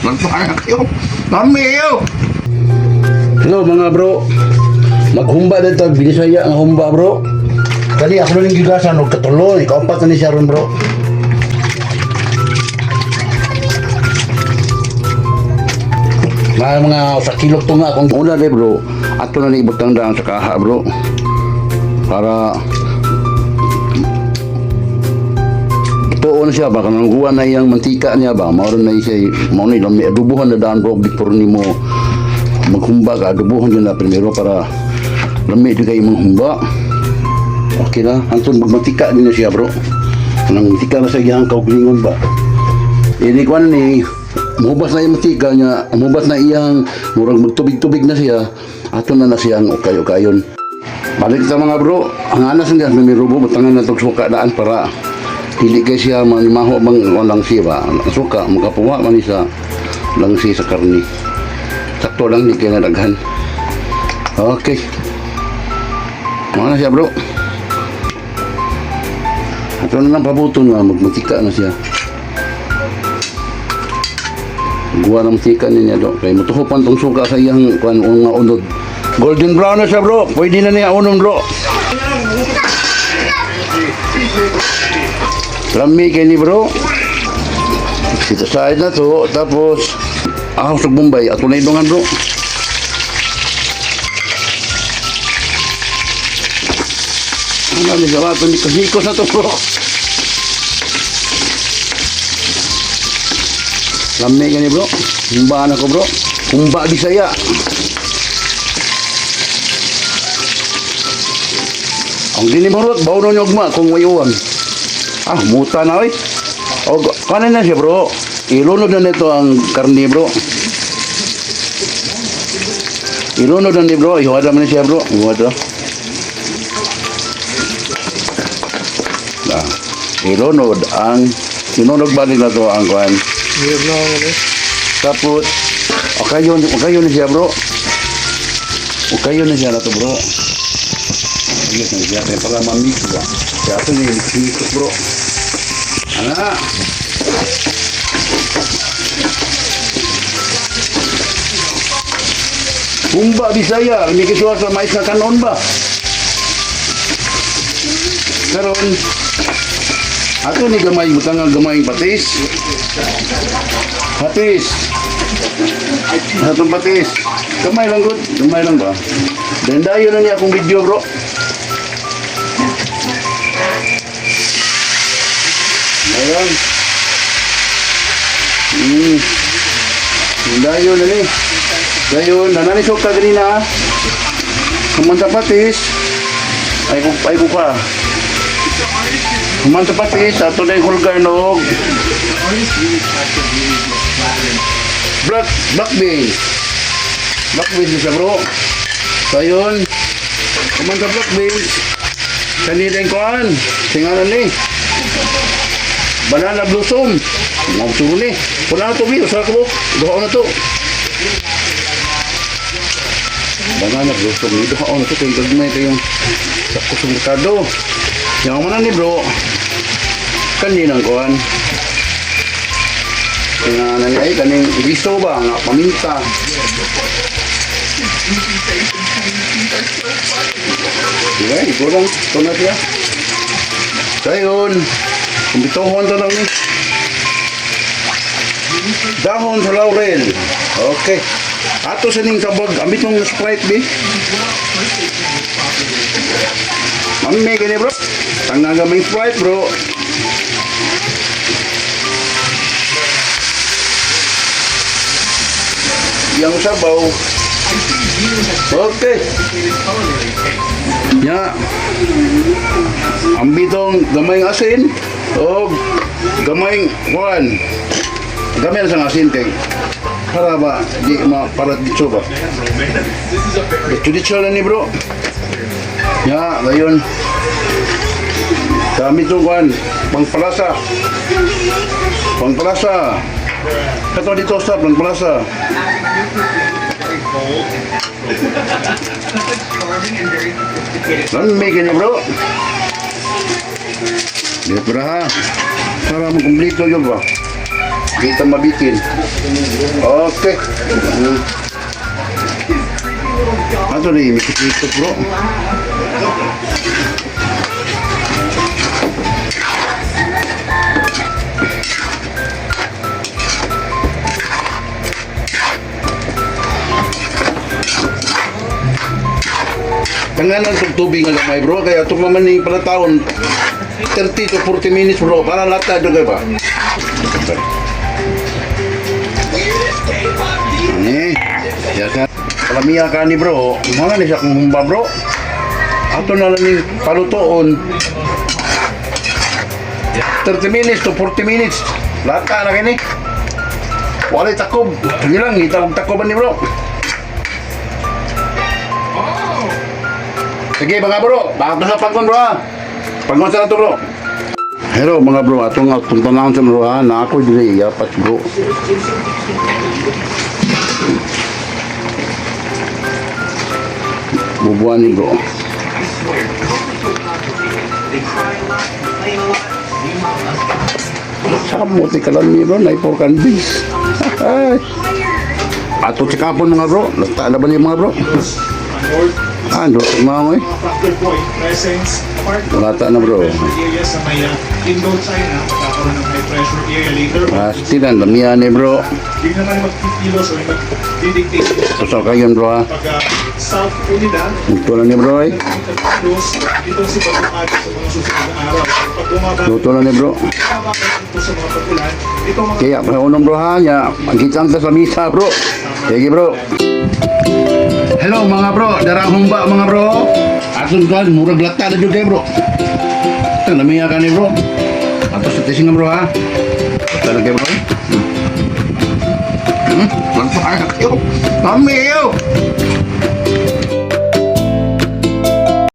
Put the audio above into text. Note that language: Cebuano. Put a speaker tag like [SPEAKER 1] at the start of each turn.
[SPEAKER 1] Magpaana kayo. Mami kayo.
[SPEAKER 2] Hello mga bro. Maghumba dito, binisaya ang humba, bro. Kali ako na ning gigasan og katulo, ikaupat na ni siya ron, bro. Mga sa kilok to nga akong una rin, bro. Ato na ni ibutang daan sa kaha, bro. Para tuon siya ba kanang guwa na iyang mantika niya ba mao na siya mao na lami adubuhan na daan, bro, before nimo maghumba ka. Adubuhan yun na primero para lami di kayo manghumba. Okay na anton magmantika din na siya, bro. Kanang mantika na sa iyang kaugalingon ba ini kuan ni muhubas na iyang mantika niya, muhubas na iyang murag magtubig-tubig na siya, ato na na siyang ukay-ukayon. Balik sa mga bro, ang anas niya may rubo, butangan na tog suka daan para dili kay siya manimaho bang walang siya ba. Ang suka makapuwa man ni sa langsi sa karni. Sakto lang, di kay nadaghan. Okay. Mga na siya, bro. Ato na lang pabuton nga magmantika na siya. Guwa ng mantika niya do. Kay mutuhupan tong suka sa iyang kuan nga unod. Golden brown na siya, bro. Pwede na niya unon, bro. Lami kay ni, bro. Sita side na to. Tapos, ahos og Bombay. Ato na idungan, bro. Ano ni gawa to ni kahikos na to, bro. Lami kay ni, bro. Humba na ko, bro. Humba Bisaya. Ang dinimurot, bawo na ugma kung mayuan. Ah, muta na oy. O, kanan na siya, bro. Ilunod na nito ang karni, bro. Ilunod na ni, bro. Ihuwada man ni siya, bro. Ihuwada. Ah, ilunod ang ilunod balik na to ang kuan. Tapos, okay yun na siya, bro. Okay yun na siya na to, bro. Ayos na siya. Kaya para mamix ba? Kaya ito na yung mix, bro. Ana. Humba Bisaya, may kisuwa sa mais na kanon ba? Karon, ato ni gamay, butang ang gamay patis. Patis. Atong patis. Gamay lang gud, gamay lang ba? Then dayon na niya akong video, bro. Ayan. Dayon na ni. Dayon, nanani sok ka ganina. Kumanta patis. Ay ko ka. Kumanta patis, ato na yung hulgar nog. Black beans. Black beans siya, bro. Dayon. Kumanta black beans. Kanina yung kuhan. Singalan ni. Banana blossom. Mga ni. Wala na to, bi. Usa ka mo. Duha na to. Banana blossom. Duha na to. Kaya gagmay kayong sa kusong merkado. Yang mana ni, bro? Kaninang kuhan. Kaya ni ay kaning giso ba nga paminta. Diba? Ito lang. Ito na siya. Dayon. Kumbituhon to lang ni. Dahon sa laurel. Okay. Ato sa ning sabag, amit mong Sprite bi. Mami gani, bro. Tangga may Sprite, bro. Yang sabaw. Okay. Ya. Ambitong gamay asin o gamay kuan. Gamay na sa asin kay para ba di ma para dito ba. Dito dito lang ni, bro. Ya, ngayon. Kami itong kuan, pangpalasa. Pangpalasa. Kato dito sa pangpalasa. Lami kini, bro. Dito na ha. Para makumplito yun ba? Kita mabitin. Okay. Ato ni mikot bro. Tanggalan tong tubig nga gamay, bro, kaya itong naman ni palataon 30 to 40 minutes, bro, para lata doon kayo ba? Ani, ya ka. Kalamiya ka ni bro. Mga ni siya kung humba, bro. Ato na lang ni palutoon. 30 minutes to 40 minutes. Lata na kini. Walay takob. Sige lang, itawag takoban ni bro. Sige mga bro, baka to sa pagkon, bro ha. Pagkon sa na to, bro. Hello mga bro, atong atong tanawon sa bro ha, na ako dili yapat, bro. Bubuan ni bro. Sa kamote ka lang ni bro, na pork and beans. Ay. Ato tsikapon mga bro, lata na ba ni mga bro?
[SPEAKER 3] North
[SPEAKER 2] Ah, luto mga eh.
[SPEAKER 3] mga factor point presence apart
[SPEAKER 2] Lata na, bro.
[SPEAKER 3] Pressure area sa may Indo-China, magkakaroon ng high pressure area later on.
[SPEAKER 2] Pastilan, lamian ni bro.
[SPEAKER 3] Yun naman magkikilos or magdidictate
[SPEAKER 2] Tusok kayo bro ha.
[SPEAKER 3] pag south po nila,
[SPEAKER 2] Luto na ni bro eh.
[SPEAKER 3] nagkikilos itong si Bagong Ati sa mga susunod na araw. Pag bumaba,
[SPEAKER 2] Luto na ni bro.
[SPEAKER 3] bumaba ito sa mga pag-ulan, itong mga
[SPEAKER 2] Kaya, paunong bro ha. Ya, magkitang ta sa misa, bro. Sige, bro. Hello mga bro, darang humba mga bro. Atong kan murag lata na jud kayo, bro. Ito, lamiya ka ni bro. Ato sa tising bro ha. Lata na kayo, bro.
[SPEAKER 1] Lanta na kayo. Lami.